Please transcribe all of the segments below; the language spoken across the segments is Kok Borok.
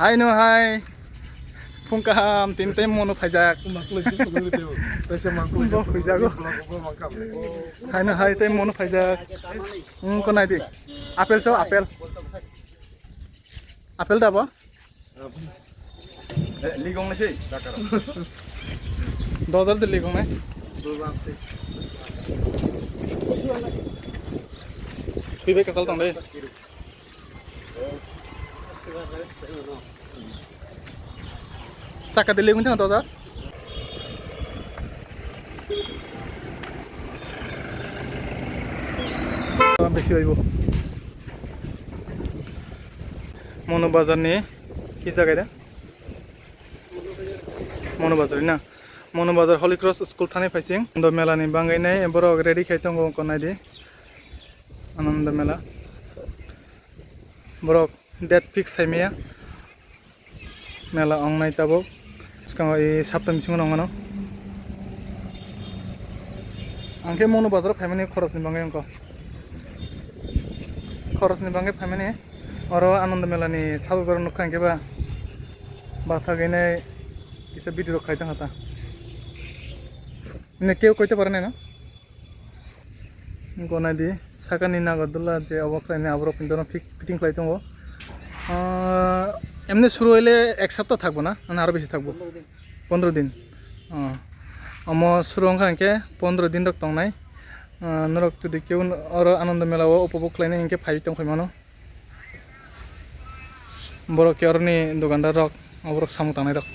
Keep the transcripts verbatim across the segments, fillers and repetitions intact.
Hai no hai. Phung kaham, tin tei mono phaijak. Bo phaijak. Hai no hai, tei mono phaijak. Hmm, ko nai di. Apple cho, apple. Apple da bo? Ligong na sei, dakar. Dozar de ligong na. Twi bai kasal tong de. Saka de ligong tong dozar. Besi oibo. Mono bazar ni ki jaga da? Mono bazar na? Mono bazar Holy Cross school thani phaising. Anando mela ni bangwi nai borok ready khai tongo, wngkha nai di. Anando mela. Borok date fix sai maya. Mela ong nai tabuk. Bwskango i sapta bisingo nong mano. Ang khe Mono bazar phaimani khorosni bangwi wngkha. Khorosni bangwi phaimani oro Anando Mela ni sajwk jora nukha, hwnkhe ba bathagwi nai kisa video rok khai tongkha ta. Nini keu koito para nai no? Gonai di, sakani Nagardola je obo khlainai aborok hinwi dono fit-, fitting khlai tongo. Ah, emni suru hoile ek sapta thakbo na? Na aro bisi thakbo? Pondro din. Pondro din. Ah. Omo suru wngkha hwnkhe pondro din rok tongnai. Ah, norok jodi keu oro Anando Mela o upobhog khlainai hwnkhe phai tongphai mano. Borok khe oroni dukandar rok, oborok samung tangnai rok.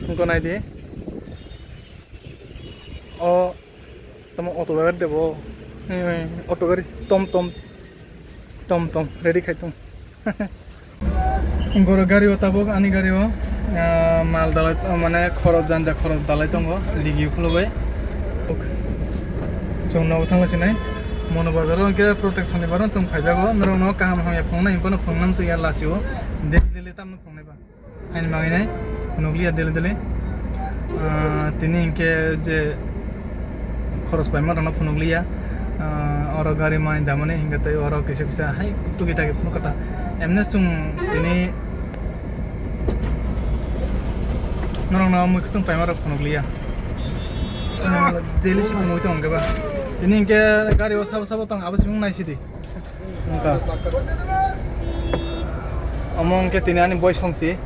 Wngkha nai di. O Tamo auto gari debo. Eh, auto gari, tom tom. Tom tom, ready khai tong. Goro gari o tabuk, ani gari o, ah, mal dalai, ah, mane khorok janja khorok dalai tongo, digi khulugwi. Chwng nogo thangla sinai. Mono bazar o hwnkhe protection ni baron chwng phaijago. Norok no kaham hamya phunuknai, himphano phunuknam chwng ya lasi o. Daily daily tamno phunuknai ba. Haini bagwi nai phunukliya daily daily. Ah, tini hinkhe je khoros paima rokno phunukliya. Ah, oro gari manwi damani hinkhe tei oro kisa kisa hai tuki taki phunuk kha ta. Emne chwng tini norokno mui khwtwng paima rok phunukliya. Ah, daily se phunugwi tongo hwnkhe ba. Tini hinkhe gari o sabo sabo tong abo simung naisidi. Wngkha. Omo hwnkhe tini ani boi songsi.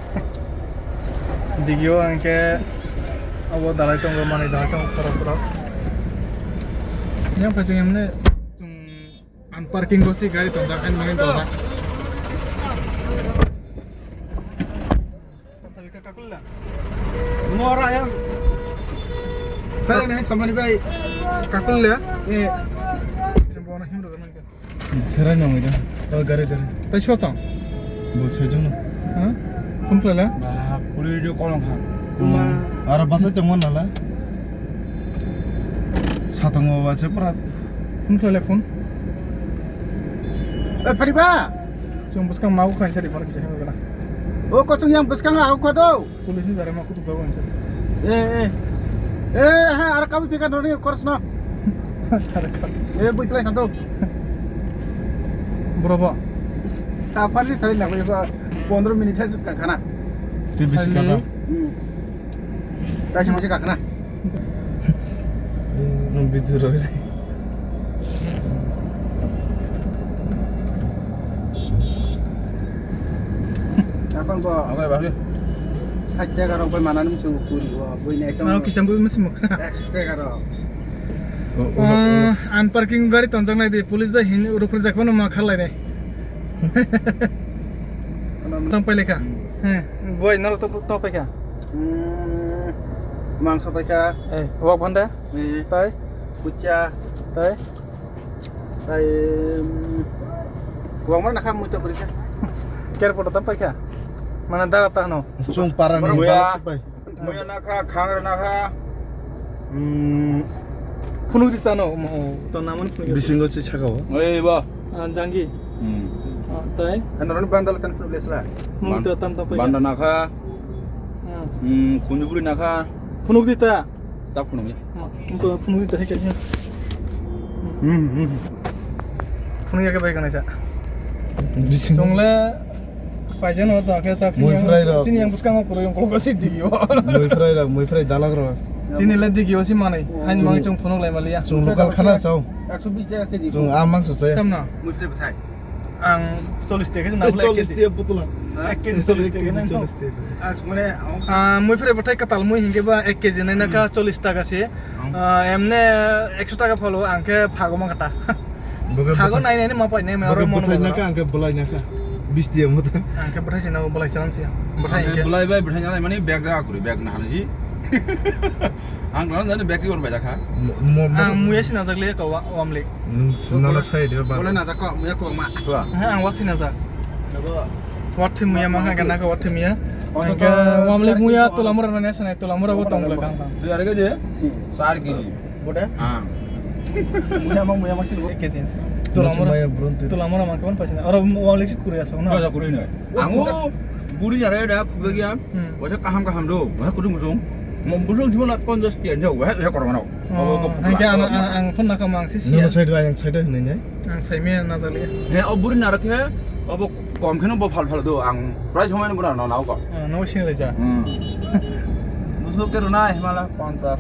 Digio hwnkhe abo dalai tongo, manwi dalai tongo khorosrok. Yang phaising emne chwng unparking gosi gari tongjak ani manwi tongjak. Mora yang. Kaya nahi thamani bai. Kakulla? Eh. Bona him roga nangka. Therai nang ida. Oh, gare, gare. Tai sotong. Bo sejong. Ha? Phone khlai la? Ba, puri video call kha. Ara basa tongma nala. Satong ba se pura. Phone khlai la phone. Eh, phari ba. Chwng bwskang mau khain sari mana kisa hino gana. O kochung yang bwskang au kha do. Police ni jare ma kutuk jago hinsa. Eh, eh. Eh, ha, ara kabu pika noni koros no. Eh, bui tlai santo. Bro ba. Ta parli thali na ba pondro minute hai sukka khana. Te bisi kaza. Hmm. Kaisa masi kakhna. Nung bijur roi. Apan bo. Abai bagi. Sait taka rok bai manani muchung kuri bo. Bui ni ekdom. Mau kisam bui musim. Ekso taka rok. Oh, oh, oh. Ah, unparking gari tonjak nai di, police bai hin rupur jak mano ma khalai nai. Tang pai lekha. Hmm. He, boi norok to, to pai kha. Hmm, mangso pai kha. Eh, wak bhanda? Eh. Tai? Kucha. Tai? Tai, um, wak mana kha mui to kuri kha. Ker poto tang pai kha. Mana dara ta hano. Chung para ni muya, balak se pai. Muya nakha, khangra nakha. Hmm. Phunuk di tano, mo, to namani phunuk di. Bisingo se sakao. Oi ba. Ah, janggi. Hmm. Ah, tai? Ano rani bandal tan phunuk lesla. Mung to tam to pai. Banda nakha. Ah. Hmm, khunjubri nakha. Phunuk di ta. Tak phunuk ya. Phunuk di ta hai kanya. Hmm, hmm. Phunuk ya ke bai kana sa. Bising. Chongle paijano to ke tak. Mui fry rok. Sini yang buskang ko yang kolo si digi o. Mui fry rok, mui fry dalag rok. Sini le digi o si manai. Hain mang chung phunuk lai maliya. Chung local khana chao. Ekso bis taka keji. Chung a mangso chai. Tamna. Mui fry bwthai. Ang chollish taka se nabla. Chollish taka putla. Ek keji chollish taka nang. Chollish taka. Ah, mui fry bwthai katal mui hingke ba ek keji nai naka chollish taka se. Ah, emne ekso taka phalo ang khe phago mang kata. Phago nai nai ma pai nai ma oro mon bwthai naka ang khe bwlai naka. Bis taka muta. Ang khe bwthai se na bwlai chalam se. Bwthai hingke. Bwlai bai bwthai nai mani bag ja kuri bag na hanaji. Ang no jani bag ti or bai jakha. Ang muya sinajak le ka wamlik. Nung sinala sai de ba. Bole najak ko muya ko ma. Ha, ang wathi najak. Wathi muya ma ha gana ka wathi muya. Ang ka wamlik muya tulamura na ne sanai tulamura bo tong le kang kang. Dui are ke je? Char keji. Bode? Ah. Muya ma muya ma sin. Ek keji. Tulamura. Tulamura ma ka ban paisina. Oro wamlik si kuri asong na. Ka kuri na. Angu buri na re da khugya. Hmm. Waisa kaham kaham do, waisa kutung kutung. Mo busung jibon at ponjas tiyan jao, waisa waisa korma no. Oh, hingke ang, ang, ang phone nakha mang si. Nono side ang side hinai ne. Ang sai me na jali. He, o buri narak he, obo kom kheno bo phal phal do, ang price homai no bura no nao ko. Ah, no sing le ja. Hmm. Busuk ke runa himala ponjas.